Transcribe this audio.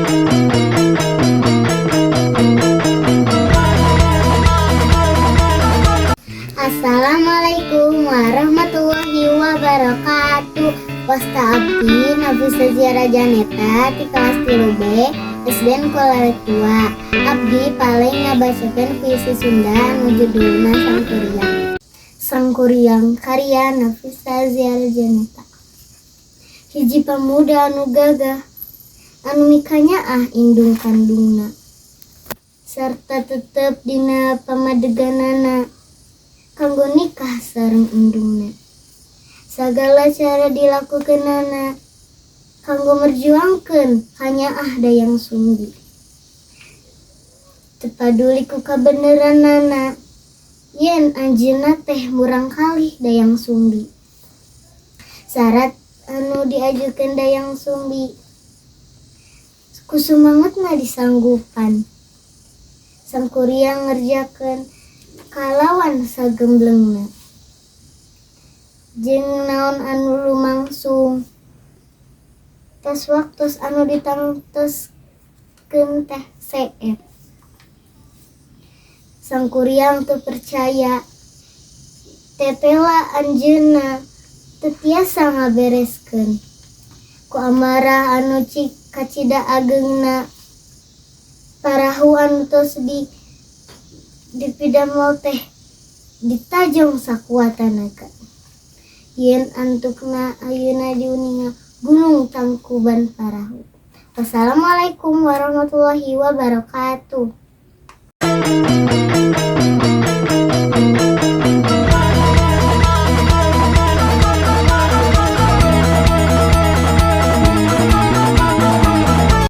Assalamualaikum warahmatullahi wabarakatuh. Wasta abdi Nafisa Ziara Janeta di kelas 3B SDN Kolarek 2. Abdi paling ngabacakeun puisi Sunda anu judulna Sangkuriang. Sangkuriang karya Nafisa Ziara Janeta. Hiji pamuda anu gagah anu mikanyaah indung kandungna sarta tetep dina pamadeganana kanggo nikah sareng indungna. Sagala cara dilakukeunana kanggo merjuangkeun kanyaah Dayang Sumbi. Teu paduli ku kabeneranana yen anjeunna teh murangkalih Dayang Sumbi. Sarat anu diajukeun Dayang Sumbi ku sumangetna disanggupan. Sangkuriang ngerjakeun kalawan sagemblengna. Jeung naon anu lumangsung tos waktos anu ditangtoskeun teh seep. Sangkuriang teu percaya tetela anjeunna teu tiasa ngabereskeun. Ku amarah anu kacida ageungna, parahu anu tos dipidamel teh ditajong sakuat tanaga. Yen antukna ayeuna diuninga Gunung Tangkuban Parahu. Wassalamualaikum warahmatullahi wabarakatuh.